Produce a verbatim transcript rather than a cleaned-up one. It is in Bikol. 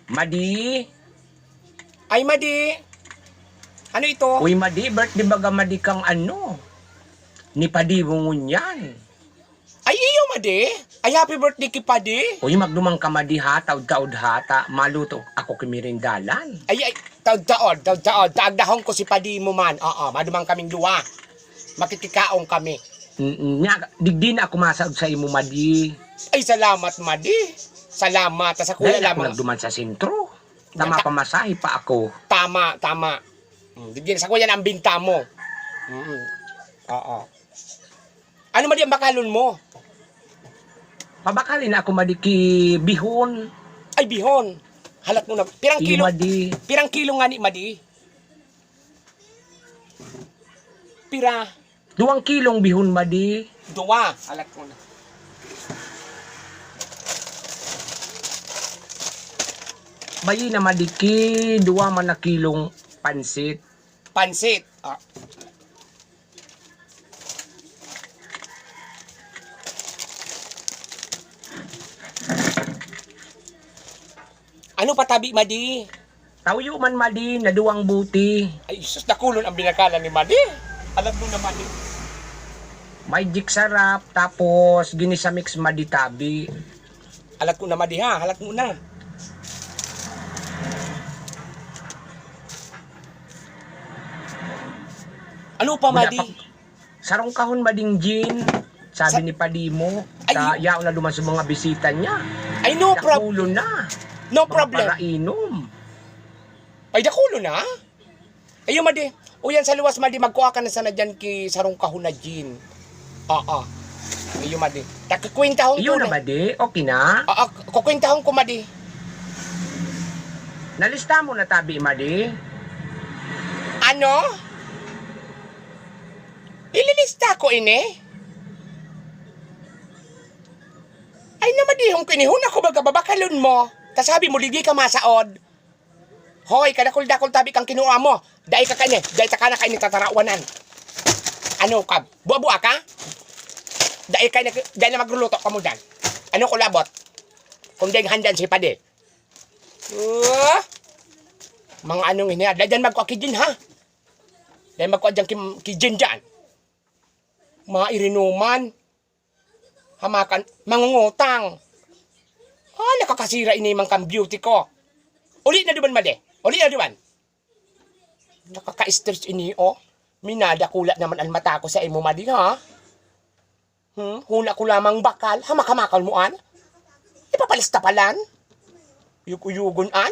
Madi? Ay, Madi! Ano ito? Uy, Madi, birthday baga, Madi, kang ano? Ni Padi mo ngunyan. Ay, iyo, Madi! Ay, happy birthday ki Padi! Uy, magduman ka, Madi, ha? Taod-taod, ha? Ta, maluto ako ki merindalan. Ay, ay, taod-taod, taod-taod. Taagdahon ko si Padi mo man. Oo, maduman kaming duwa. Makikikaon kami. Mm, nya, digdi na ako masaog sa imo, Madi. Ay, salamat, Madi. Salamat. Sa kuya Dahil ako lamang. Nagduman sa sentro. Tama, Nata- pamasahe pa ako. Tama, tama. Mm, digdi na, sa kuya na ang binta mo. Mm, oo. Ano, Madi, ang bakalon mo? Pabakalin ako, Madi, ki bihon. Ay, bihon. Halat mo na. Pirang Iyo, kilo? Madi. Pirang kilo nga ni, Madi? Pira? Duwang kilong bihon, Madi. Duwa. Halat mo na. Bayi na, Madi, ki duwa man na kilong pansit. Pansit. Ah. Ano pa tabi, Madi? Tawyo man, Madi, na duwang buti. Ay, sus, dakulon ang binakalan ni Madi. Alam mo naman, eh. May jik sarap, tapos ginisa mix, Madi, tabi. Halat ko na, Madi, ha? Halat mo na. Ano pa, Wala Madi? pa. Sarong kahon, Mading Jean, sabi Sa- ni Padi mo, Ay, ta, y- yaon na duman sa mga bisita niya. Ay, no prob-, Dakulo na. No Mga problem. Parainom. Ay, dakulo na? Ayo, Madi. O yan, sa luwas, Madi, magkuha ka na sana dyan ki sarong kahon na gin. Oo. Ayo, Madi. Takikwentahon Iyo ko na, na. Madi. Okay na? Oo, kukwentahon ko, Madi. Nalista mo na tabi, Madi? Ano? Ililista ko ini? Ay, namadihon ko ini. Huna ko baga babakalon mo. Ta sabi mo, ligi ka masaod. Hoy, kadakul-dakul tabi kang kinua mo. Dai ka kaini, dai ta ka na kaini tatarawanan. Ano ka? Buwa-buwa ka? Dai ka na, dai na magluluto ka mo dyan. Ano ko labot? Kung dai handan si Padi. Uh, mga anong ini, dai dyan magkwa ki Jin, ha? Dai magkwa dyan ki, ki Jin dyan. Mga irinuman. Hamakan, mangungutang. Ah, nakakasira ini man kan beauty ko. Uli na duman, Madi. Uli na duman. Nakaka-stress ini, oh. Minadakula naman an mata ko sa imo, Madi, ha? Hmm? Huna ko lamang bakal, hamak-hamakan mo an? Ipapalista palan? Uyog-uyogon an?